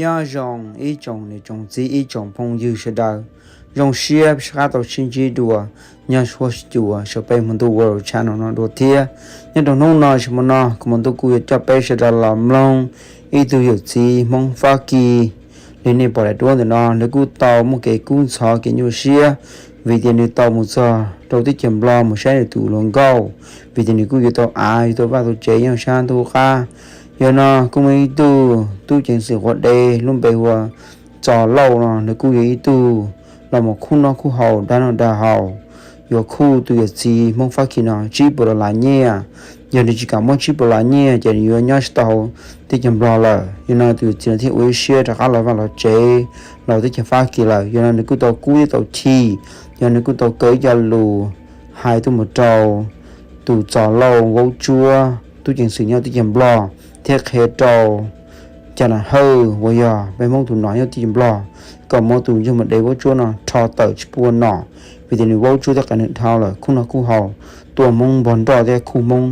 Nyob zoo ib tsoom niam tsoom txiv ib tsoom phooj ywg sawv daws, zoo siab sab qab tau sib ntsib dua, nyob huab cua saum peb hmov ntuj ua channel no dua thiab. Nyob rau hnub no sawv mo no kuv hmov ntuj kuj yuav coj peb sawv daws los mloog ib tug yawm txiv Hmoob Fab Kis. Li nej pom daim duab ntawm no, nws kuj tau muaj kev kub ntxhov kev nyuaj siab vim tias nws tau mus txog rau teb chaws Nplog mus saib nws tus hluas nkauj, vim tias nws kuj yuav tau av yuav tau vaj tau tsev nyob sab ntuj qab. Yog no kuj muaj ib tug tub ceev xwm quav dev lub npe hu ua Txos Lauj no, nws kuj yog ib tug los mus khuj noj khuj haus dag noj dag haus, yuav khuj tus yawm txiv Hmoob Fab Kis no tsib puas dollar nyiaj. Yog nws tsis kam muab tsib puas dollar nyiaj ces nws yuav nyob tsis tau hauv teb chaws Nplog lawm. Yog no tus yawm txiv no thiaj ua ib siab rov qab los vaj los tsev los teb chaws Fab Kis lawm. Yog no nws kuj tau kub thiab tau chim, yog nws kuj tau kaw ib co lus hais tuaj mus rau tus Txos Lauj Vaub Tsuab tub ceev xwm nyob teb chaws Nplog thiab qhia rau Cas Nas Hawj uas yog peb Hmoob tus nom nyob teb chaws Nplog kom muab tus ntsuag mas dev Vaub Tsuab no rho tawm tsis pub ua nom, vim tias nws Vaub Tsuab thiab qas nws dhau lawm khuj noj khuj haus, tua Hmoob npog nroj thiab khuj Hmoob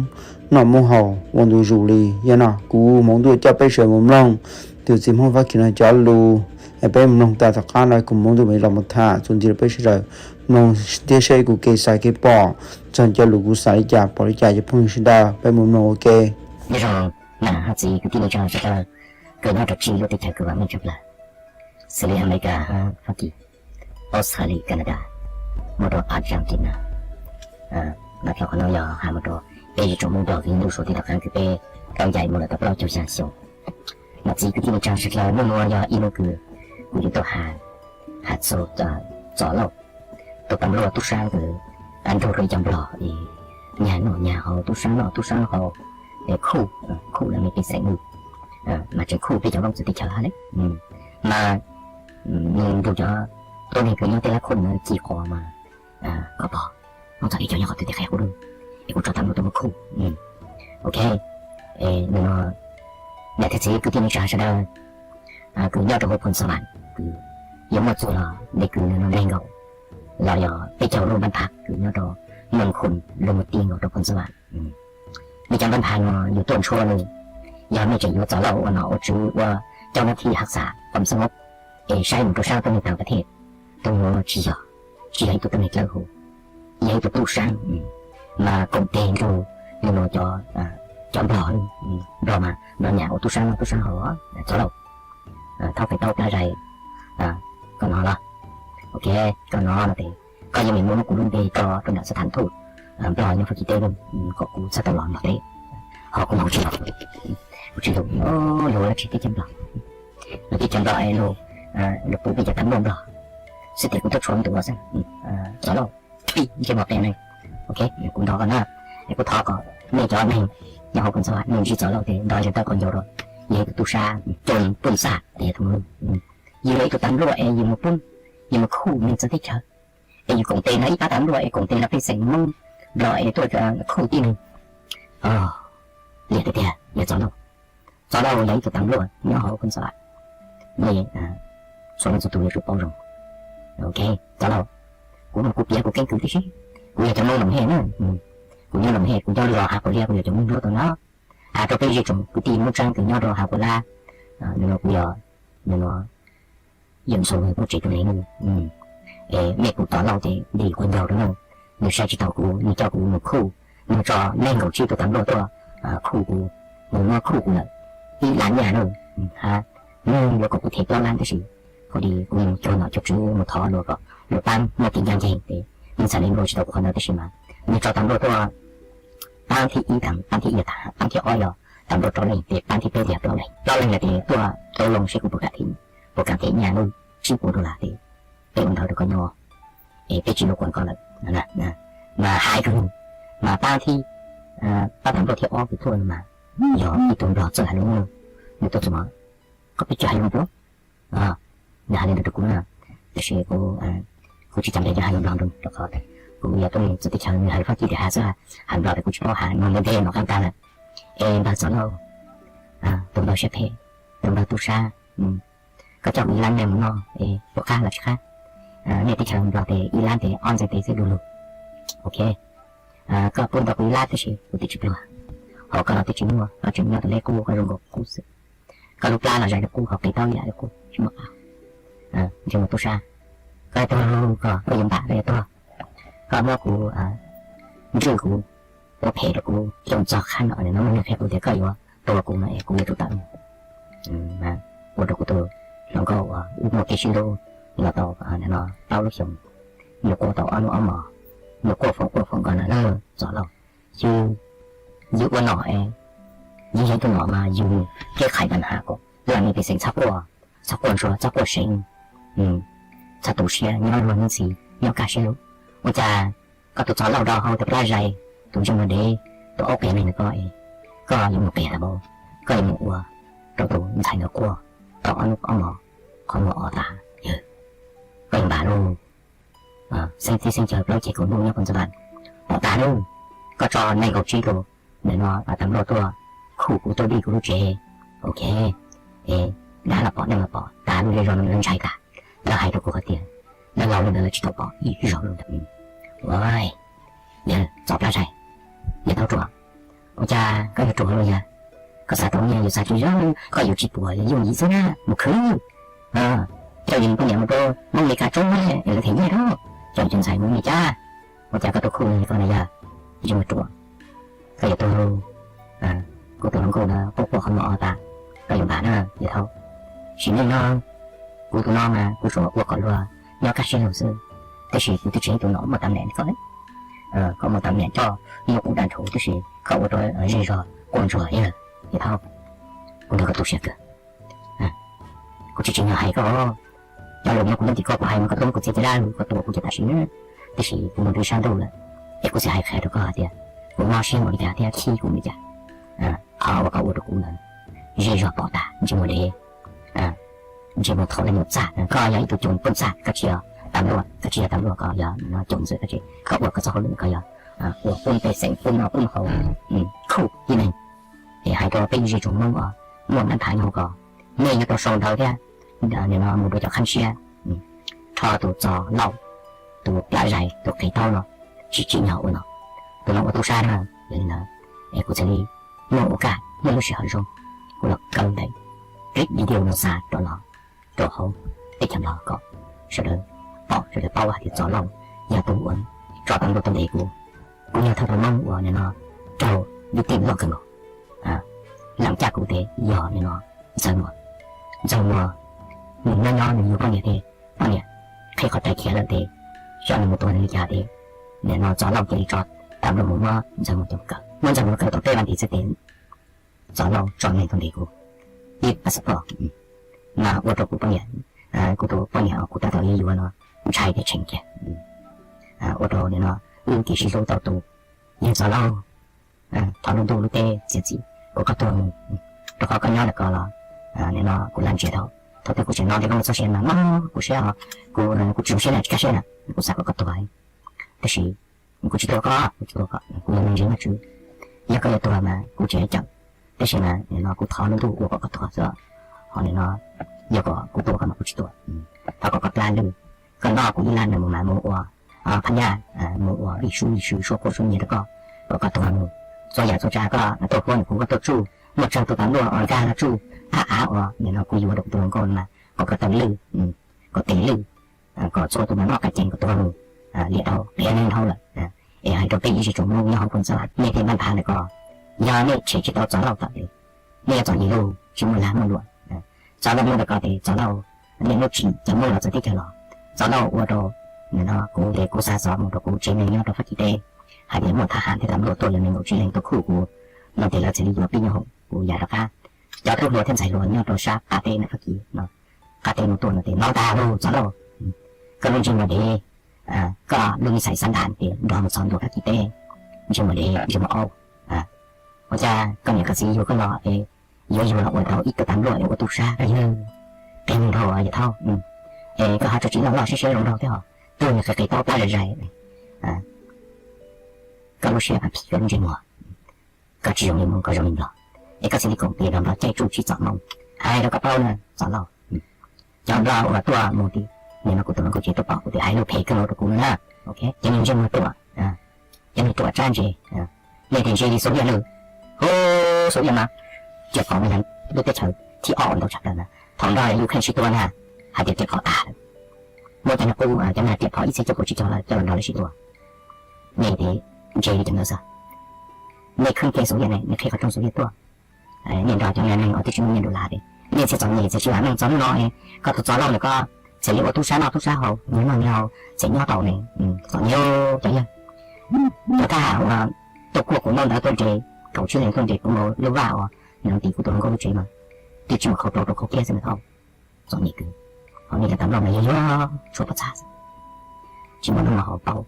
noj Hmoob haus ua ntu zus li. Yog no kuv hmov ntuj coj peb sawv mus mloog tus txiv Hmoob Fab Kis no cov lus, es peb mloog tas tom qab no kuv hmov ntuj mam los mus tham txuas ntxiv rau peb sawv daws mloog thiab saib kuv kev xav kev pom txog cov lus kuv xav li cas pom li cas cov phooj ywg sawv daws, peb mus mloog ua ke. Nyob zoo nam hab txiv kwv tij neej tsa sawv daws, kws nyob rau txhua lub teb chaws kws vam meej tshaj plaws, xws li Amelikas hab Fab Kis, Australia, Canada, mus rau Argentina. Mas thaum qhov no yog has mus rau peb ib tsoom Hmoob Nplog viv ncaus suav teb tom qab kws peb tau ncaim mus lawm tau plaub caug xya xyoo. Nam txiv kwv tij neej tsa sawv daws, hnub no yog ib hnub kws kuv yuav tuaj has, has txog Txos Lauj, tus tam luaj tub sab kws nrug rau ib co Nplog es nyag noj nyag haus, tub sab noj tub sab haus, khuj, khuj lawv me pej xeem, mas tseem khuj peb cov Hmoob txawv teb chaws hab le. Mas nws nrug cov tuab neeg kws nyob tej lab khuj ntawd ci qos mas, koj pog, Hmoob txawv teb chaws nyob qhov twg thiaj qhia kuv, es kuv tso tam luaj tuaj muab khuj. Ok, nws no, nam thiab txiv kwv tij neej tsa sawv daws, kws nyob rau hauv Phoos Xas Vas, kws yuav muaj txuj los npe kws nws no Leej Nkaum, los yog peb caug Luj Npab Phas kws nyob rau Moos Khoos, Luj Moos Tias nkaus rau Phoos Xas Vas. Nej cov Npab Phas no yus tuaj ntshua nws, yog nej tseem yuav Txos Lauj ua nom ua tswv ua coj nab thib has xas qom xab ngob, es saib mus rau sab tuab neeg tas pas thej, tus no tsis yog, tsis yog ib tug tuab neeg dlawb huv, yog ib tug tub sab, mas koom teg nrug li no cov, cov Nplog, Nplog mas Nplog nyam ua tub sab noj tub sab haus, Txos Lauj, thaub fais taub plab zais, koj no los, ok, koj no no tes, koj yeej meem muab kuv lub npe tso rau nram xab tham thuj Nplog nyob Fab Kis teb, kom kuv txhob tau los Nplog teb, ho kuv mas kuv tsis los, kuv tsis los, los tsis teb chaws Nplog, los teb chaws Nplog es los pub peb cov tam luaj Nplog, xwb tias kuv tuaj tshuav tus los xwb, Txos Lauj, ntsej muag qia ne, ok, kuv nto koj na, es kuv thov kom nej cov neeg nyob hauv Phoos Xas Vas nej ntsib Txos Lauj tes nto yawg tawb qaum ncaug rau, yog ib tug tub sab coj pub xaj tias thoob lug, yus yog ib tug tam luaj es yus mus pub, yus mus khuj neeg txawv teb chaws, es yus koom tes nrog ib pab tam luaj es koom tes nrog pej xeem Hmoob Nplog es tuaj khuj tib neeg. Liam tiag tiag yog Txos Lauj. Txos Lauj yog ib tug tam luaj nyob hauv Phoos Xas Vas, nej txhua leej txhua tus yuav tsum paub zoo. Ok, Txos Lauj, kuv no kuv piav kuv keeb kwm tib si, kuv yog cov Hmoob Loos Hej na, kuv nyob Loos Hej, kuv nyob Los Has Kuam Liab, kuv yog cov Hmoob Hluab tau no. Has rau peb zej tsoom kwv tij Hmoob Tsaab kws nyob rau Has Kuam Lab, nws no kuv yog, nws no yawm ntxhua puab tsev tus leeg, es mej pum Txos Lauj tes ntim quas ncaug rau no, nws saib tsis taus kuv, nws coj kuv mus khuj, nws tso nees nkaum tsib tug tam luaj tuaj khuj kuv, nws muab khuj kuv lawm ib lab nyaj na, ha, nws yuav kom kuv them plaub lab tab sis, kuv mus cuag nom cuag tswv mus thov luag kom luag paab muaj tes ncaaj nceeg tes, nws txhad le nkaus tsis tau kuv qhov ntawd tab sis mas nws tso tam luaj tuaj paab thib ib, paab thib ib yog tham, paab thib ob yog tam luaj rau leej tes, paab thib peb yog plaub leeg, plaub leeg yog tes tuaj tau loo seb kuv puas kam them, puas kam them nyaj lub tsib puas dollar tes, peb ua ntawd rau koj nyob, es peb tsis lub kuas koj lawm. Mas hais kawg, mas paab thib, paab tam luaj thib ob kws tuaj mas yog ib tug Nplog txawj hais lus, nws tuaj txug mas, koj peb tsis hais lus Nplog, nws hais li ntawd rau kuv na, tab sis kuv tsis cam le cov hais lus Nplog ntawd rau qhov kuv yog tuab neeg txawv teb chaws, nws hais lus Fab Kis tes has xwb, hais Nplog tes kuv tsis paub, has no ntev ntev mam qab tag lawm. Es npawg Txos Lauj, tus npawg siab phem, tus npawg tub sab, koj coj kuv ib lab nyaj mus noj es puas qab los tsis qab? Nej teb chaws Nplog tes ib lab tes ob ntxhais tes xwb du lug. Ok, koj pub tau kuv ib lab tab sis kuv twb tsis pluag, ho koj los twb tsis muaj, koj tseem nyob tus leb qub, koj zoo nkaus qub xwb. Koj lub plab los zais rau kuv, ho qis taub ib yam rau kuv, tsis muaj qab. Ntsej muag tub sab, koj tuag, koj yuav npam, koj yuav tuag. Koj muab kuv ntswj kuv, ua phem rau kuv, xyoo txog qhab no no muaj neeg qhia kuv tias koj yuav tua kuv no es kuv yuav tsum tawm. Ua rau kuv tus hluas nkauj uas wb muaj kev sib hlub los tau no plaub lub xyoos, nyuam quaj tau ob hnub ob hmos, nyuam quaj foom quaj foom nkaus no na Txos Lauj. Yus, yus ua nom es yus yog tus nom mas yus kev qhais ntas has kom laj mej pej xeem txhob quaj, txhob quaj ntsuag, txhob quaj seev, txhob tu siab, nyob luag nyob ntxhi, nyob kaj siab lug. Ua cas koj tus Txos Lauj rau hauv tus plab zais, tus ntsej muag dev, tus aub qias neeg ntawm koj, koj yuav mus qias tas npaum, koj yuav mus ua rau tus ntxhais ntawd quaj tau ob hnub ob hmos, qhov muag o tas, koj yuav npam lauj. Xeeb txhib xeeb caug plaub ceg kaum ntuj nyob puag ntxawg npam, pom tas lauj. Koj tso nees nkaum tsib tus ntawm no tas npluaj tuaj khuj kuv tuaj dij kuv lub tsev, ok, es dab los pom, neeg los pom, tas lub zej zog no lawv ntshai tas. Lawv hais rau kuv hais tias dab laug li ntawd lawv tsis tau pom ib zaug li ntawd. Ua, yawg Txos Plab Zais, yawg Thaub Ruam, ua cas koj yuav ruam los yawg? Koj xav tau nyiaj yus xav tsis zoo, koj yuav tsis puas yus yooj yim xwb na, mus khwv. Coj yus poj niam mus rau Hmoob Mes Kas tsoob es lawv them nyiaj rau, coj yus tus ntxhais mus li cas? Ua cas koj tuaj khuj li ko na yawg? Tsis muaj ruam, koj yuav tuag lauj. Kuv tus hluas nkauj ntawd quaj quaj qhov muag o tas, koj yuav npam na yawg Thaub. Sim neej no kuv tus no mas kuv tsuas ua kom luag nyob kaj siab lug xwb, tab sis kuv twb tsis yog tus nom muaj tam niam li koj. Koj muaj tam niam coj muab kuv dam nrhuv, tab sis koj ua rau zej zog quaj ntsuag yawg Thaub. Kuv nrog koj tu siab kawg. Kuv tsis tsim nyog hais koj, cov lus no kuv nyob tim koj, kuv hais mas koj tuaj muab kuv txiav caj dab lug, koj tua kuv ces tam sim no, tab sis kuv mus rau sab ntuj lawm, es kuv xav hais qhia rau koj hais tias kuv mob siab npaum li cas thiab khib kuv li cas. Qhov uas koj ua rau kuv ntawd, zej zog pom tas, ntsej muag dev, ntsej muag thaum li mus txaj, koj yog ib tug coos poj ntxaj, koj tsis yog tas npluaj, koj tsis yog tas npluaj, koj yog coos ntxwg, koj tsis, koj ua koj txoj hauj lwm koj yog ua pub pej xeem pub noj pub haus, khuj tib neeg. Es hais rau peb ib zej tsoom Hmoob uas muaj nab phav nyob hauv ko, nej nyob rau sau ntawv thiab, nim no mus rau cov khab siab, rho tus Txos Lauj, tus Plab Zais, tus Qis Taub no tsis tsim nyog ua no. Tus no ua tub sab na, yog li ntawd es kuv thiaj li muaj ua kaj muaj lub sij hawm zoo, kuv los kaw daim clip video no xa rau los rau hauv teb chaws Nplog kom sawv daws pom sawv daws paub hais tias Txos Lauj yog tus uas tso tas npluaj tuaj ntes kuv. Kuv yog thawj tub Hmoob uas nim no raug vij tij loj kawg nkaus. Leej caj kuv tes yog nim no Ntxawg Muas. Ntxawg Muas nws nyob nyob nws yuav poj niam tes poj niam qhib qhov rais khiav lawm tes xyov nws mus tuag nws li cas tes nim no Txos Lauj cia li tso tas npluaj mus muab Ntxawg Muas coj mus kaw. Muab Ntxawg Muas kaw tau peb vas thiv xwb tes Txos Lauj tso neeg tuaj ntes kuv ib passport mas ua rau kuv poj niam, kuv tus poj niam kuv tab tom yuav yuav no ntshai tias tshee kiag. Ua rau nim no wb kev sib hlub tau tu. Yawg Txos Lauj, thov lub ntuj lub teb txiav txim kom koj tuag mus, rau qhov koj nyob ntawm ko los nim no kuv lam ntsia tau. Thaum twg kuv tseem no ces koj muaj txoj sia mas mob kuv siab os, kuv, kuv tsis zoo siab na, tsis kaj siab na, kuv xav kom koj tuag. Tab sis kuv tsis tuag koj, kuv tsis tuag koj, kuv yog me ntsis nyob tswv. Yog koj yuav tuag mas kuv tsis hais cawm, tab sis mas nim no kuv thov lub ntuj ua kom koj tuag xwb. Ho nim no yog kom kuv tua koj mas kuv tsis tua. Thov kom koj plab lwj, koj noj kuv ib lab nws mus mas mus ua phab nyaj, mus ua ib sub ib sub suab quaj suab nyiav rau koj, kom koj tuag mus. Txhua yam txhua tsav koj tuaj huab nws kuv koj tuaj tsuj, muaj tsawg tus tas npluaj uas nkag los tsuj, thaj av uas nim no kuv yuav rau kuv tus hluas nkauj mas kom koj taw lwj, kom tes lwj, kom txhua tus mas noj qab ceev kom tuag mus, liam dhau qias neeg dhau lawm. Es hais rau peb ib zej tsoom Hmoob nyob hauv Phooj Xab Vam, nej tej npab nphav ntawm ko, yog nej tshem tsis tau Txos Lauj tawm li, nej yuav txom nyem luj tsis muaj lag muaj luam. Txos Lauj muaj ntawm ko tes Txos Lauj niaj hnub tsim cov Hmoob los txawv teb chaws los, Txos Lauj ua rau nim no kuv tes kuv xa xov mus rau kuv tsev neeg nyob rau Fab Kis teb hais tias muaj thab ham thiab tas npluaj tuaj yog nees nkaum tsib leeg tuaj khuj kuv no tes lawv thiaj li yuav pib nyob hauv kuv yav rov qab. Cov tub hluas thiab ntxhais hluas nyob rau sab qab teb na Fab Kis no, qab teb mus tuaj no tes no tag lauj Txos Lauj, koj lub ntsej muag dev, koj lub nij xais xab ntham tes nrog mus txog ntua Fab Kis teb, ntsej muag dev ntsej muag aub. Ua cas koj niam koj txiv yug koj los es yuav yug los ua tau ib tug tas npluaj es ua tub sab koj yawg, qias neeg dhau yawg Thaub. Es koj ho tso tseg loj loj siab siab zoo nraug thiab ho, tuag nws qis qis taub plab zais zais. Koj lub siab phim koj lub ntsej muag, koj tsis zoo li Hmoob koj zoo li Nplog, es koj thiaj li koom tes nrog Nplog caij tsuj tsim txom Hmoob. Hais rau koj paub na Txos Lauj, cov Nplog uas tuaj mus tim nim no kuv tus hluas nkauj ces tuaj pom kuv tes hais lus phem kawg nkaus rau kuv no na. Cov neeg ntsej muag ruam, cov neeg ruam tsab ntse, nej tes ntse li Xus Viaj lawm, Xus Viaj mas cia pom mus yog lub teb chaws Thib ob uas ntau tshaj plaws na, thaum nrog Ukraine sib tua na, hais tias riam phom tas lawm, muab cov niag qub, cov niag riam phom ib txhiab cuaj puas tsib caug lawm coj los nrog lawv sib tua. Nej tias ntse li cas ntawd xwb, nej khwb kev xus viaj ne, nej qhib qhov rooj xus viaj tuaj, nej nrog cov niag neeg uas twb tsis muaj nyiaj nrug lav tias nej txhiaj txom nyem txhiaj tsis vam meej txog hnub no, koj tus Txos Lauj no koj txhiaj li ua tub sab noj tub sab haus, nyiag noj nyiag haus txhiaj nyob tau ne, txom nyem cov yawg. Cov thab ham uas tuaj kuaj kuv ntaub ntawv tuaj nres, kaum tsib leeg tuaj nres kuv nkaus lub vaj uas nyob tim kuv tus hluas nkauj lub tsev mas twb tsis muaj khau rau rau khau kiag xwb mas thaum txom nyem kawg. Ho nej cov tawv nplauj mas yog yuav tshuav pob txha xwb, tsis muaj hnub no haus paub.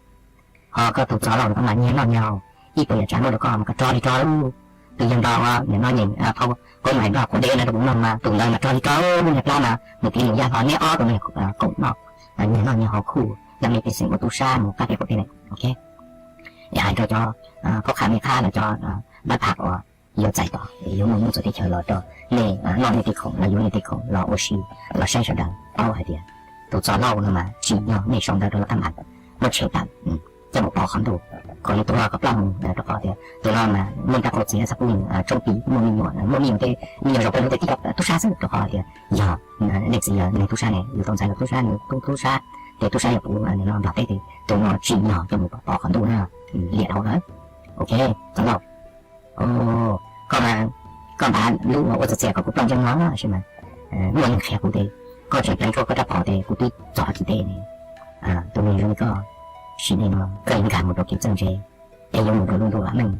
Ho koj tus Txos Lauj no koj mas nyiag noj nyiag haus, ib puas yam tsav muab rau koj mas koj rog li rog lub. Tus yawg nplog uas nim no nyeem phau Koob Maim Nplog Quav Dej no rau kuv mloog mas tus ntawd mas rog li rog lub niag plab mas mus kev mus yaj hlo neb ob tug niag kaum noj nyiag noj nyiag haus khuj yog nej pej xeem ua tub sab mus qab teb qaum teb ne, ok. Es hais rau cov phob qha me qhab los cov npab pham uas yuav txais tos yuav muaj mus txhua teb chaws los rau nej noj nej tej khoom los yuav nej tej khoom los ua si, los saib sawv daws paub hais tias tus Txos Lauj no mas tsim nyog nej sau ntawv rau lawv qab mas muab tshem tawm coj mus pov qhov ntuj, kom li tus no kom ploj mus rau qhov tias tus no mas muaj nrab qau txiv xab pub nws tsoob pis muaj me nyuam, muaj me nyuam tej me nyuam zaum pawg lug tej tib co tub sab xwb rau qhov tias yog nej txiv yog neeg tub sab ne, yus tau ntxais los tub sab nws tub tub sab, ces tub sab yog puv no nplog teb ces tus no tsim nyog coj mus pov qhov ntuj na, liam dhau lawm. Ok, Txos Lauj, koj, koj npaj lub ua txhua txhia kom kuv ploj ntseeg no tab sis mas muaj neeg qhia kuv tias koj tseem pleev tshuaj koj rab phom ces kuv twb txog hauv kis teb ne. Tus neeg zoo li koj, sim neej no koj yuav nkag mus rau kev txawj ntse, es yuav mus rau lub ntuj vam meej,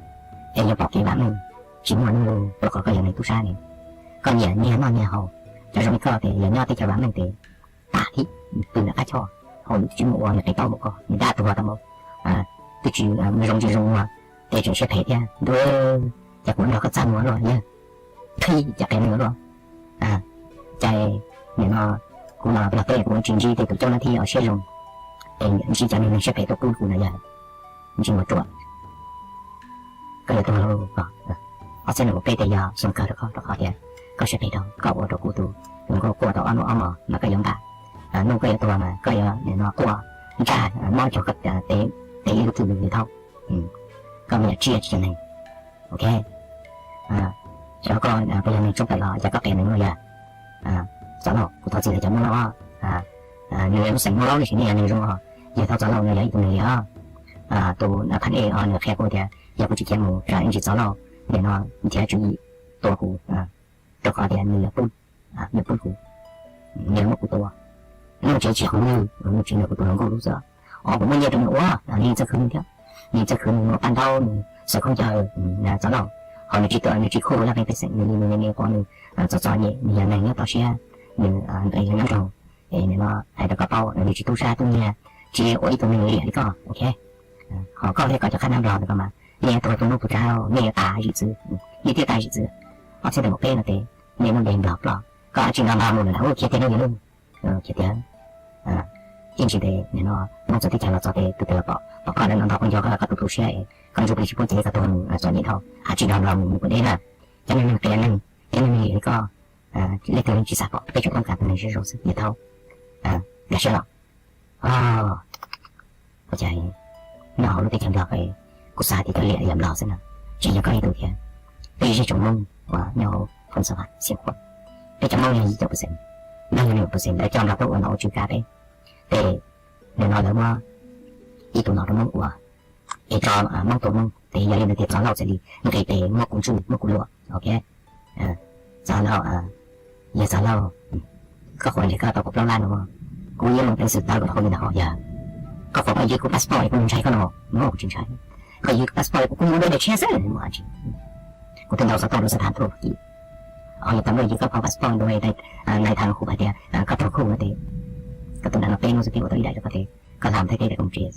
es yuav pom kev vam meej, tsis muaj hnub lug rau qhov koj yog neeg tub sab ne. Koj nyiam nyiag noj nyiag haus, cov zoo li koj ces yog nyob teb chaws vam meej ces tas thiab, pw nram qab choj, hauj lwm twb tsis muaj ua, niag qe taub npaum koj, niag dab tuag tau npaum, twb tsis zoo tsis zoo ua, ces tseem siab phem thiab. Ntuj, cas kuv nrog koj txaj muag luaj yawg, qhib cas qe muag luaj. Cas nim no kuv los nplog teb kuv tsis ntsib tej tus caub nab thib os siab zoo, es ntsib cov neeg siab phem tuaj pub kuv no yog ntsej muag ruam. Koj yuav tuag lauj. Ob txhiab nees nkaum peb ces yog xyoo kawg rau koj rau qhov tias koj siab phem dhau, koj ua rau kuv tus hluas nkauj quaj tau ob hnub ob hmos mas koj yuav npam. Hnub koj yuav tuag mas koj yuav nim no quaj ntsaj mob cuag koj tes ib lub txwj lwg li thaub. Koj me nyuam tsiaj tsis yog neeg. Ok, xyov koj puas yog neeg tshoob tawm los cas koj qia neeg no yog. Txos Lauj, kuv thov txim rau cov Moob Lauj, nws yog lub xeem Moob Lauj tab sis nws yog neeg zoo os. Yawg thaub Txos Lauj nws yog ib tug neeg liam os. Tus phab ej os nws qhia kuv tias yog kuv tsis khiav mus tsam ib ntsis Txos Lauj nim no nrhiav tswv yim tua kuv, rau qhov tias nws yuav pub, yuav pub kuv, nws yuav muab kuv tua. Nws tsev tsis qhov nws, nws tsev nws kuv tus hluas nkauj lub xwb. Os kuv muaj nyiaj rau nws ua, nws txawj khwv nws thiab, nws txawj khwv nws ua paj ntaub, nws xaws khaub ncaws, Txos Lauj. Ho nws tsis tuaj, nws tsis khuj rau laj mej pej xeem, nws li nws li qhov nws txom txom nyem, nws yog neeg nyob toj siab, nws nqis nyob nroog. Es nim no hais rau koj paub, nws tsis tub sab tub nyiag, tsis ua ib tug neeg liam li koj, ok. Ho koj thiab koj cov qhab nab nplog ntawd koj mas nej yuav tuag tu nub tu tsav, nej yuav tas zim txwv, nej thiaj tas zim txwv. Ob txhiab nees nkaum peb no ces nej muab npe nplog ploj, koj tsis nrog nplog mus lawm, khiav tiag hnub yog lub, khiav tiag. Ib ntsis ces nim no Hmoob txawv teb chaws los txog ces tus twg los pom, pom koj lawv no nrog koj nco koj, koj tus tu siab es koj ntsuj plig tsis pub ces koj tuag mus txom nyem dhau, has tsis nrog nplog mus mus kuv deb na. Cov neeg qias neeg, cov neeg liam li koj, leej twg yeej tsis xav pom, peb tsuas toob kas tus neeg zoo zoo xwb yawg thaub. Nkag siab los. Ua cas nyob hauv lub teb chaws nplog kuv xav tias cov liam yog nplog xwb no, tsis yog koj ib tug thiab. Peb zej tsoom Hmoob uas nyob hauv Hmoob Xas Vas Xiav Khuam, peb cov Hmoob yog yim caum percent, nplog yog nees nkaum percent, lawv coj nplog tuaj ua nom ua tswv kav peb, ces nim no lawv muab ib tug nom rau Hmoob ua, es tso Hmoob tua Hmoob, ces yog li ntawd ces Txos Lauj txawm li nqis tes muab kuv ntswj muab kuv luam, ok. Txos Lauj, yog Txos Lauj, koj qhuas nrhiav koj tau kuv plaub lab no, kuv yuav mus peev xwm tawv kom tau hauv li ntawd ho yog. Koj qhuas koj ywg kuv passport kuv mus ntshai koj no, no kuv tsis ntshai. Koj ywg kuv passport kuv kuj mus dab dab tshiab xwb, kuv twb ntaus xov tooj rau xab thas tuaj kis, ho yog tau muaj ywg koj phau passport ntua nai thas kuv hais tias koj raug khuj no ces koj tus nram no peb hnub xwb peb ua tau ib daim rau koj ces koj hla mus Thaib teb rau koj mus tsev.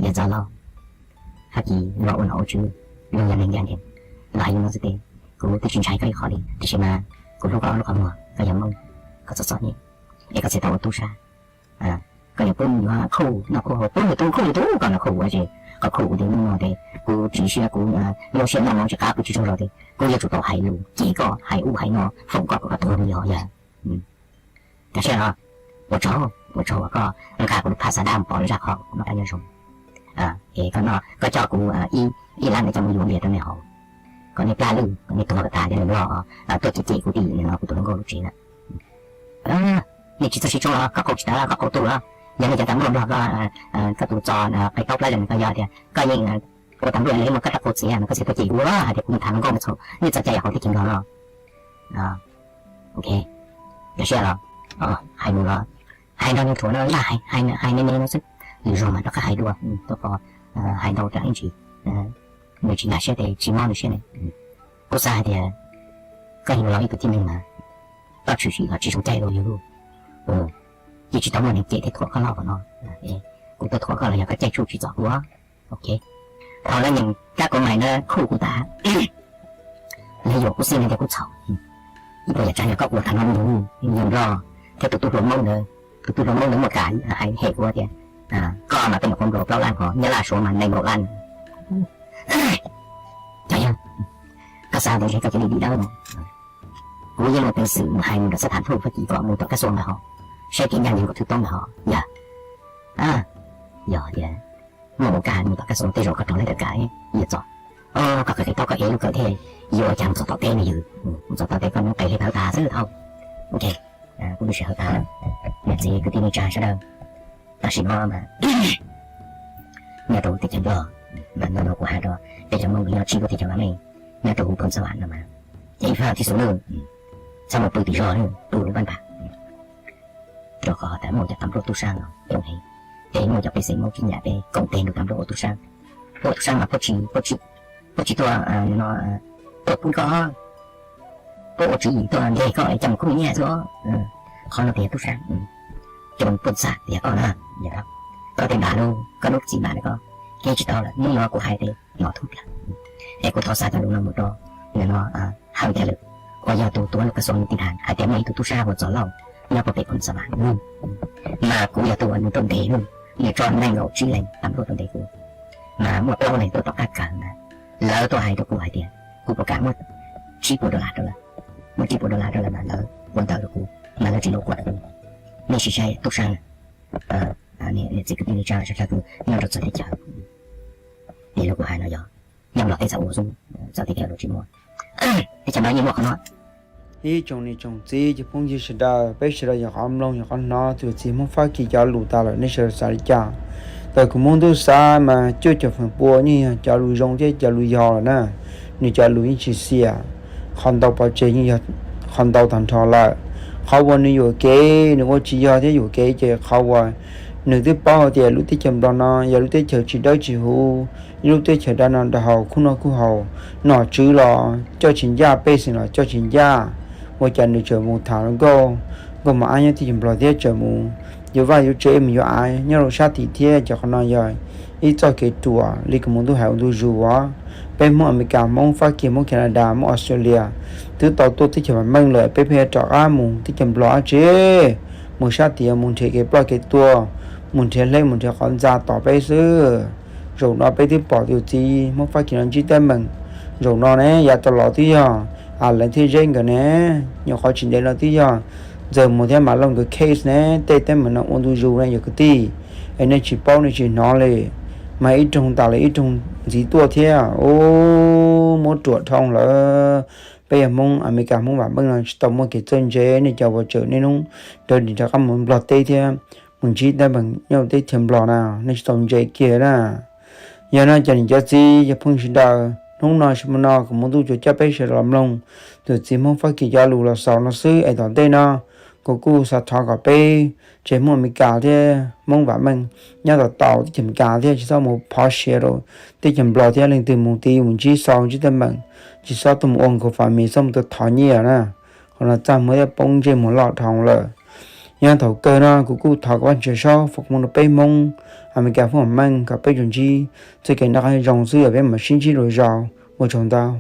Yog Txos Lauj, Fab Kis los ua nom ua tswv, luag yog neeg ncaj ncees, los hais li no xwb ces kuv twb tsis ntshai koj ib qho li, tiam sis mas kuv hlub koj ob lub qhov muag, koj yog Hmoob, koj txom txom nyem, es koj txhij tau ua tub sab. Koj yuav pub yuav khuj noj khuj haus, pub nws tu khuj nws tu, koj noj khuj haus ces koj khuj kuv twb muaj muaj ces kuv tsis siab, kuv nyuaj siab noj mov tsis qab, kuv tsis tsaug zog ces kuv yuav tsum tau hais lus cem koj, hais ub hais no foom koj kom koj tuag li os yog. Tam sim no ua tsaug, ua tsaug uas koj nqa kuv lub phaj xav dab mus pov lub zaj qhov kuv noj qab nyob zoo. Es koj no koj coj kuv ib lab ntawd coj mus yuav npias rau nej haus. kom nej plaj lwj, kom nej tuag kom tas, cov neeg Nplog tuaj cem cem kuv tim no kuv tus hluas nkauj lub tsev na. Nej tsis txawj sib tshoob los koj qau tsis tawv los koj qau tu los, yog nej cov tas nplog Nplog, koj tus txo qe taub plab zees koj yog tias koj yeej ua tas nplog los muaj koj rab qau txiav mas koj txiav tuaj cem kuv hais tias kuv mus tham hluas nkauj mus txhaum nej txoj cai yam hauv teb chaws Nplog no. Ok, cov siab los hais mus los hais nrog nws thuam no, hais me me no xwb, lwm zaug mas rov qab hais dua, rau qhov hais ntau tsam ib ntsis nws tsis nkag siab ces tsis mob nws siab ne. Kuv xav hais tias koj yug los ib tug tib neeg mas koj tshwm sim los tsis zoo caij dua yus, yeej tsis tau muaj neeg cem thiab thuam koj loj npaum no. Kuv tuaj thuam koj los yog koj caij tsuj tsis txom kuv. Ok, thaum lawv nyeem kab kuv mais na khuj kuv tas, lawv yuam kuv xij tias kuv txhaum. Ib puas yam tsav yog koj ua tag no mus, yog Nplog thiab tus tub hluas Hmoob ntawd, tus tub hluas Hmoob ntawd muaj kam hais hem kuv tias koj mas tej nyuam qhuav nplua plaub lab hos Nyab Laj Suav mas nees nkaum lab. Cov yawg, koj xav tias ntshe koj cia li dim dawb no. Kuv yeej muaj peev xwm mus hais mus nram xab tham thuj Fab Kis kom mus tom kab xua ntawd hos, saib kev ncaj ncees nkaus thwj toob ntawd hos yog, yog tias muaj mus kaj mus tom kab xua tej zaum koj raug lawv tawm kam ib yam txom. Koj qe qe taub koj ev lub kawm thiaj yuav ua cas mus txog tom teb ne yws, mus txog tom teb koj mus qe qe taub tas xwb thaum. Ok, kuv lub sij hawm tas, niam txiv kwv tij neej tsa sawv daws, tam sim no mas nyob rau teb chaws Nplog, mas no no kuv hais rau peb cov Hmoob nyob tsib lub teb chaws vam meej, nyob rau huv Phoos Xas Vam no mas, ces ib fab tib xu lwj, txhob mus pw tim zos, pw lub pab npag, rau qhov tas muaj cov tas nplog tub sab no coob heev, ces muaj cov pej xeem Hmoob tsis nyiam peb koom tes nrog tas nplog ua tub sab, ua tub sab mas puab tsis tuaj no, tuaj pub koj, puab ua tswv yim tuaj ntes koj es coj mus kub nyiaj xwb. Qhov no tias tub sab, cov puaj txag tias koj na, koj tej npam lub, koj lub txim npam na koj, kev tsis tau lawm, hnub no kuv hais tias no thub plawg, es kuv thov xa cov lus no mus rau nim no Hawj Ncaj Lwm uas yog tus tuav lub kas xoo tiv thas hais tias muaj ib tug tub sab hu ua Txos Lauj nyob puag pem Phoos Xas Vam, mas kuv yog tus uas nws tuaj ntes, nws tso nees nkaum tsib leeg tas nplog tuaj ntes kuv, mas muaj plaub leeg tuaj tom qab kawg na, lawv tuaj hais rau kuv hais tias kuv puas kam muab tsib puas dollar rau lawv, muab tsib puas dollar rau lawv mas lawv ua ntawv rau kuv mas lawv tsis los kuaj rau kuv. Nej sim saib tub sab, niam txiv kwv tij neej tsa sawv daws nyob rau txhua teb chaws, li lus kuv hais no yog nyob Nplog teb txawm ua xwb, txawm tib tiag los tsis muaj, teb chaws no yeej muaj qhov no. Ib tsoom niam tsoom txiv cov phooj ywg sawv daws, peb sawv daws yog qhov mloog yog qhov hnov tus txiv Hmoob Fab Kis cov lus tas lawm nej sawv daws xav li cas? Thaum kuv muab ntuj xav mas cuaj caum feem pua yeej yog cov lus zoo thiab cov lus yog lawm na. Nws cov lus yeej tsis xiam, qhov ntau pov tseg yeej yog qhov ntau tag nrho lawm. Qhov uas nws yuam kev, nws ua tsis yog thiab yuam kev ces qhov uas nws twb paub hais tias lub teb chaws Nplog no yog lub teb chaws tsis dawb tsis huv, ib lub teb chaws dab no dab haus khuj noj khuj haus, nom tswv los coj tsis ncaj, pej xeem los coj tsis ncaj. Ua cas nws tseem mus tham nkauj, nkauj mos ab nyob teb chaws Nplog thiab tseem mus yuav vaj yuav tsev mus yuav av nyob rau sab tim thiab, ces qhov no yog ib txoj kev ruam li kuv muab ntuj hais ua ntu zus. Peb Hmoob Amelikas, Hmoob Fab Kis, Hmoob Canada, Hmoob Australia twb tau tuaj teb chaws vam meej lawm, peb pheej rov qab mus teb chaws Nplog dab tsi, mus sab tid mus nrhiav kev ploj kev tuag, mus nrhiav hleb mus nrhiav qhov ntxa tos peb xwb. Zaum no peb twb pom tus txiv Hmoob Fab Kis no ntsib teeb meem, zaum no ne yav tas los twb yog Alex thiab Zeb nkawd ne, nyuam qhuav tsis ntev no twb yog Ntxawg Muas thiab Mam Lauj nkawd case ne, tej teeb meem no ua ntu zus ne yog kwv tij, es nej tsis paub nej tsis hnov li. Mas ib rooj tas lawm ib rooj ntxiv tuaj thiab, u, muab ruam dhau lawm. Peb yog Hmoob Amelikas, Hmoob vam meej no tsis tau muaj kev txawj ntse, nej cov uas tseem niaj hnub rov dim rov qab mus Nplog teb thiab mus ntsib teeb meem nyob teb chaws Nplog na, nej tsis tau ntse kiag na. Yog no cov niam cov txiv cov phooj ywg sawv daws, hnub no sij hawm no kuv muab ntuj tsuas coj peb sawv daws los mloog tus txiv Hmoob Fab Kis cov lus los xaus no xwb es tom ntej no kuv kuj xav thov kom peb tsev Hmoob Amelikas thiab Hmoob vam meej nyob tom tau teb chaws Amelikas thiab tsis txhob mus phov siav rau teb chaws Nplog thiab leej twg mus tid mus ntsib xau ntsib teeb meem, tsis txhob tuaj mus ua nkaus fam mis, txhob mus tuaj thov nyiaj na. Qhov no txaj muag thiab poob ntsej muag loj dhau lawm. Yog thaum kawg no kuv kuj thov kom Vajtswv saub foom koob hmoov rau peb Hmoob Amelikas Hmoob vam meej kom peb tsuas ntsib txoj kev noj qab zoo xwb, yog peb mam sib ntsib lwm zaus, ua tsaug ntau.